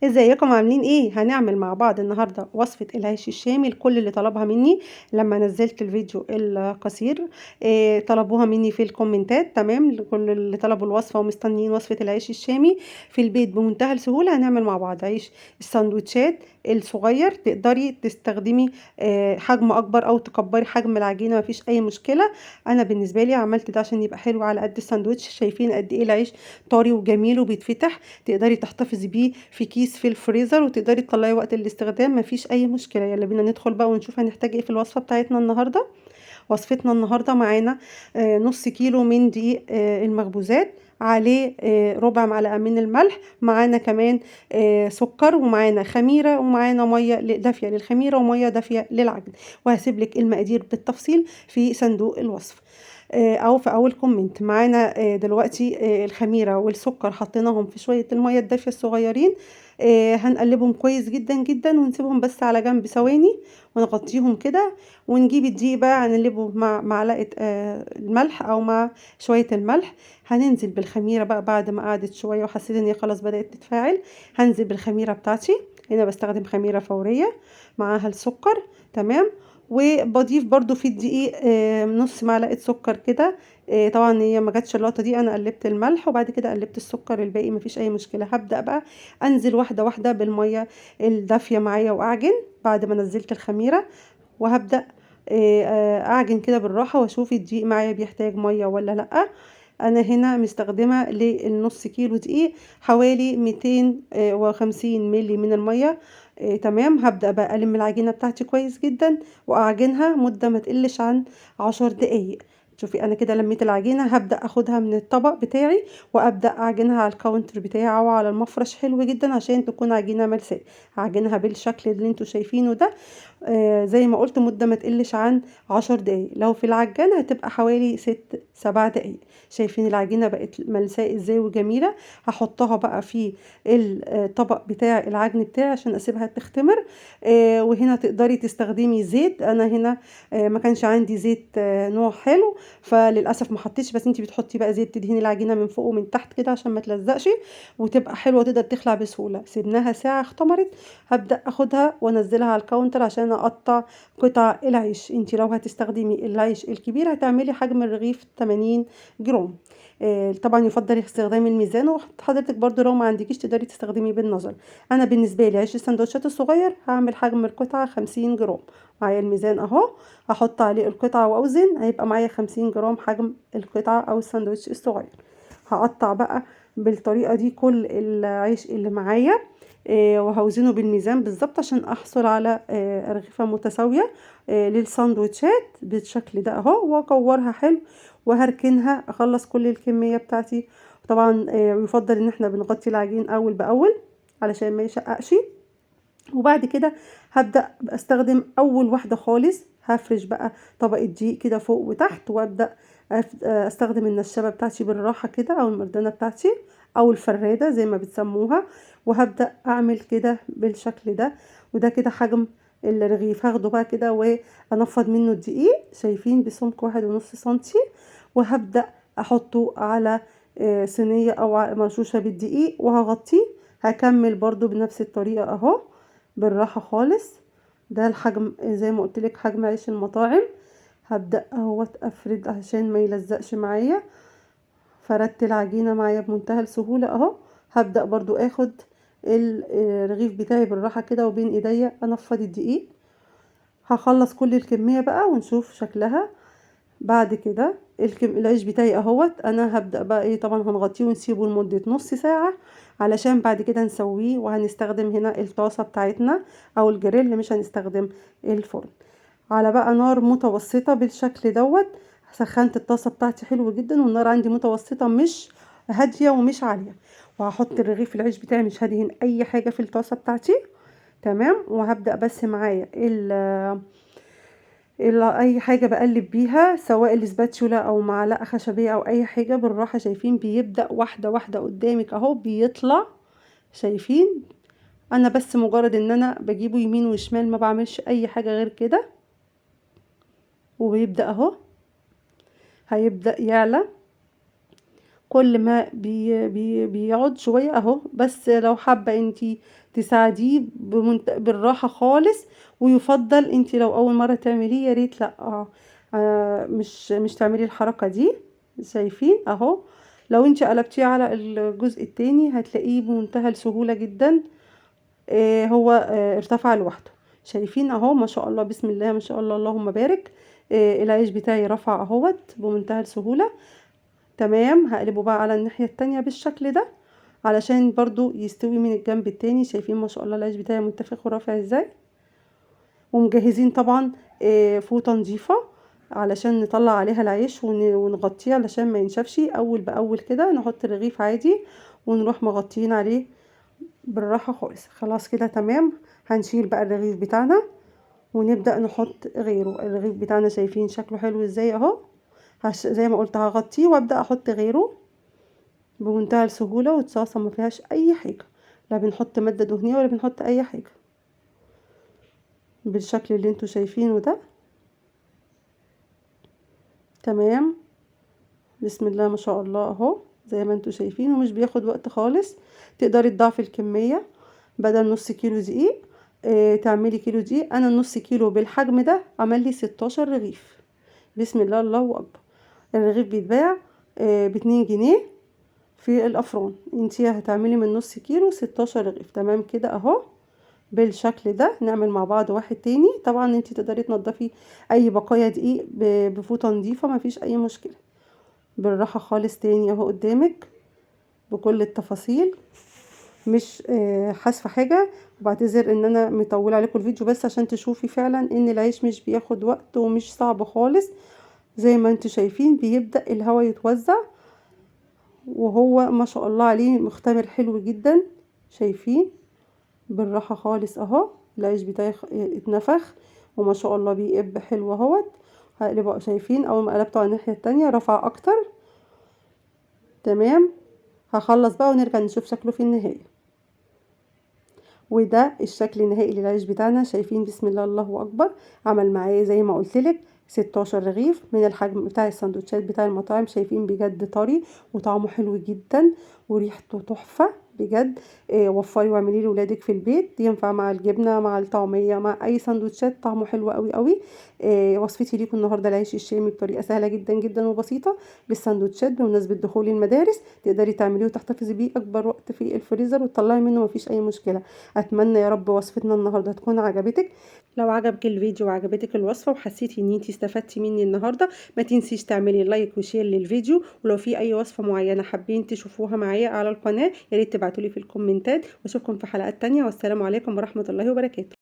ازيكم عاملين ايه؟ هنعمل مع بعض النهارده وصفه العيش الشامي. الكل اللي طلبها مني لما نزلت الفيديو القصير إيه طلبوها مني في الكومنتات. تمام، لكل اللي طلبوا الوصفة ومستنيين وصفه العيش الشامي في البيت بمنتهى السهولة. هنعمل مع بعض عيش السندوتشات الصغير. تقدري تستخدمي حجم اكبر او تكبري حجم العجينة، مفيش اي مشكلة. انا بالنسبة لي عملت ده عشان يبقى حلو على قد الساندوتش. شايفين قد ايه العيش طري وجميل وبيتفتح، تقدري تحتفظي بيه في كيس في الفريزر وتقدري تطلعيه وقت الاستخدام، مفيش اي مشكلة. يلا بينا ندخل بقى ونشوف هنحتاج ايه في الوصفة بتاعتنا النهارده. وصفتنا النهارده معانا نص كيلو من دقيق المخبوزات، عليه ربع معلقه من الملح، معانا كمان سكر، ومعانا خميره، ومعانا مية دافيه للخميره ومية دافيه للعجن. وهسيب لك المقادير بالتفصيل في صندوق الوصف او في اول comment. معانا دلوقتي الخميره والسكر حطيناهم في شوية المية الدافيه الصغيرين، هنقلبهم كويس جدا جدا ونسيبهم بس على جنب ثواني ونغطيهم كده. ونجيب الدقيق بقى هنقلبه مع معلقه الملح او مع شوية الملح. هننزل بالخميره بقى بعد ما قعدت شوية وحسيت ان هي خلاص بدات تتفاعل، هنزل بالخميره بتاعتي. هنا بستخدم خميره فورية معاها السكر، تمام. وبضيف برضو في الدقيق نص معلقه سكر كده. طبعا هي ما جاتش اللقطة دي، انا قلبت الملح وبعد كده قلبت السكر، الباقي مفيش اي مشكلة. هبدا بقى انزل واحدة واحدة بالمية الدافيه معايا واعجن بعد ما نزلت الخميره، وهبدا اعجن كده بالراحة واشوف الدقيق معايا بيحتاج مية ولا لا. انا هنا مستخدمة للنص كيلو دقيق حوالي 250 ملي من المية. تمام. هبدا بقى الم العجينة بتاعتي كويس جدا واعجنها مده ما تقلش عن 10 دقايق. شوفي انا كده لميت العجينة، هبدا اخدها من الطبق بتاعي وابدا اعجنها على ال counter بتاعي او على المفرش حلو جدا عشان تكون عجينه ملساء. هعجنها بالشكل اللي انتوا شايفينه ده، زي ما قلت مده ما تقلش عن 10 دقايق. لو في العجانه هتبقى حوالي 6-7 دقايق. شايفين العجينة بقت ملساء ازاي وجميلة. هحطها بقى في الطبق بتاع العجن بتاعي عشان اسيبها تختمر. وهنا تقدري تستخدمي زيت. انا هنا ما كانش عندي زيت نوع حلو فللاسف ما حطيتش، بس انتي بتحطي بقى زيت تدهني العجينة من فوق ومن تحت كده عشان ما تلزقش وتبقى حلوة تقدر تخلع بسهولة. سيبناها ساعة اختمرت، هبدا اخدها وانزلها على ال counter عشان اقطع قطع العيش. انتي لو هتستخدمي العيش الكبير هتعملي حجم الرغيف 80 جرام. طبعا يفضل استخدام الميزان، وحضرتك برضو لو ما عندكيش تقدري تستخدمي بالنظر. انا بالنسبة لي عيش السندوتشات الصغير هعمل حجم القطعة 50 جرام. معايا الميزان اهو، هحط عليه القطعة واوزن، هيبقى معايا 50 جرام حجم القطعة او الساندوتش الصغير. هقطع بقى بالطريقة دي كل العيش اللي معايا، وهوزنه بالميزان بالظبط عشان احصل على ارغفه متساوية للساندوتشات بالشكل ده اهو. واكورها حلو وهركنها اخلص كل الكمية بتاعتي. طبعا يفضل ان احنا بنغطي العجين اول باول علشان ما يشققش. وبعد كده هبدا استخدم اول واحدة خالص. هفرش بقى طبقه دقيق كده فوق وتحت، وابدا استخدم النشابه بتاعتي بالراحة كده، او المردانه بتاعتي او الفراده زي ما بتسموها، وهبدا اعمل كده بالشكل ده. وده كده حجم الرغيف. هاخده بقى كده وانفض منه الدقيق، شايفين بسمك 1.5 سنتي، وهبدا احطه على صينية او مرشوشه بالدقيق وهغطيه. هكمل برضو بنفس الطريقة اهو بالراحة خالص. ده الحجم زي ما قلت لك حجم عيش المطاعم. هبدا اهوت افرد عشان ما يلزقش معايا. فردت العجينة معايا بمنتهى السهولة اهو. هبدا برضو اخد الرغيف بتاعي بالراحة كده وبين ايديا انفض الدقيق. هخلص كل الكمية بقى ونشوف شكلها بعد كده. العيش بتاعي اهوت. انا هبدا بقى ايه، طبعا هنغطيه ونسيبه لمدة نص ساعة علشان بعد كده نسويه. وهنستخدم هنا الطاسه بتاعتنا او الجريل، مش هنستخدم الفرن. على بقى نار متوسطه بالشكل دوت. سخنت الطاسه بتاعتي حلو جدا والنار عندي متوسطه مش هادية ومش عالية. وهحط الرغيف العيش بتاعي، مش هدهن اي حاجة في الطاسه بتاعتي، تمام. وهبدا بس معايا اي حاجة بقلب بيها، سواء ال spatula او معلقه خشبيه او اي حاجة بالراحة. شايفين بيبدا واحدة واحدة قدامك اهو بيطلع. شايفين انا بس مجرد ان انا بجيبه يمين وشمال، ما بعملش اي حاجة غير كده، وبيبدا اهو هيبدا يعلى. كل ما بي بي بيقعد شوية اهو. بس لو حابة انتي تساعديه بالراحة خالص، ويفضل انتي لو اول مرة تعمليه يا ريت لا مش تعملي الحركة دي. شايفين اهو، لو انتي قلبتيه على الجزء التاني هتلاقيه بمنتهى السهولة جدا، هو ارتفع لوحده. شايفين اهو ما شاء الله، بسم الله ما شاء الله اللهم بارك. العيش بتاعي رفع اهوت بمنتهى السهولة. تمام، هقلبه بقى على الناحية التانية بالشكل ده علشان برضو يستوي من الجنب التاني. شايفين ما شاء الله العيش بتاعي منتفخ ورافع ازاي. ومجهزين طبعا فوطة نظيفة علشان نطلع عليها العيش ونغطيه علشان ما ينشفش. اول باول كده نحط الرغيف عادي ونروح مغطيين عليه بالراحة خالص. خلاص كده تمام. هنشيل بقى الرغيف بتاعنا ونبدأ نحط غيره. الرغيف بتاعنا شايفين شكله حلو ازاي اهو. زي ما قلت هغطيه وابدأ احط غيره بمنتهى السهولة، والصلصة ما فيهاش اي حاجة، لا بنحط مادة دهنية ولا بنحط اي حاجة، بالشكل اللي انتوا شايفينه ده. تمام، بسم الله ما شاء الله اهو زي ما انتوا شايفين، ومش بياخد وقت خالص. تقدري تضاعفي الكمية، بدل نص كيلو دقيق تعملي كيلو دقيق. انا النص كيلو بالحجم ده عمل لي 16 رغيف. بسم الله الله اكبر. الرغيف بيتباع ب2 جنيه في الافران، انتي هتعملي من نص كيلو 16 رغيف. تمام كده اهو بالشكل ده. نعمل مع بعض واحد تاني. طبعا انتي تقدري تنضفي اي بقايا دقيق بفوطه نظيفة، مفيش اي مشكلة. بالراحة خالص تاني اهو قدامك بكل التفاصيل، مش حاسفه حاجة. وبعتذر ان انا مطولة عليكم الفيديو، بس عشان تشوفي فعلا ان العيش مش بياخد وقت ومش صعب خالص. زي ما انتوا شايفين بيبدا الهواء يتوزع، وهو ما شاء الله عليه مختمر حلو جدا. شايفين بالراحة خالص اهو العيش بتاعي اتنفخ وما شاء الله بيقب حلو اهوت. هقلبه، شايفين اول ما قلبته على الناحية التانية رفع اكتر. تمام، هخلص بقى ونرجع نشوف شكله في النهاية. وده الشكل النهائي للعيش بتاعنا. شايفين بسم الله الله اكبر، عمل معايا زي ما قلتلك 16 رغيف من الحجم بتاع السندوتشات بتاع المطاعم. شايفين بجد طري وطعمه حلو جدا وريحته تحفة بجد. وفري واعمليه لولادك في البيت، ينفع مع الجبنة مع الطعمية مع اي سندوتشات، طعمه حلو قوي قوي. وصفتي ليكم النهارده العيش الشامي بطريقة سهلة جدا جدا وبسيطة بالسندوتشات بمناسبة دخول المدارس، تقدري تعمليه وتحتفظي بيه اكبر وقت في الفريزر وتطلعي منه مفيش اي مشكلة. اتمنى يا رب وصفتنا النهارده تكون عجبتك. لو عجبك الفيديو وعجبتك الوصفة وحسيتي ان انتي استفدتي مني النهارده، ما تنسيش تعملي like و share للفيديو. ولو في اي وصفه معينة حابين تشوفوها معايا على القناة يا ريت تبعتولي في الكومنتات. واشوفكم في حلقات تانية، والسلام عليكم ورحمة الله وبركاته.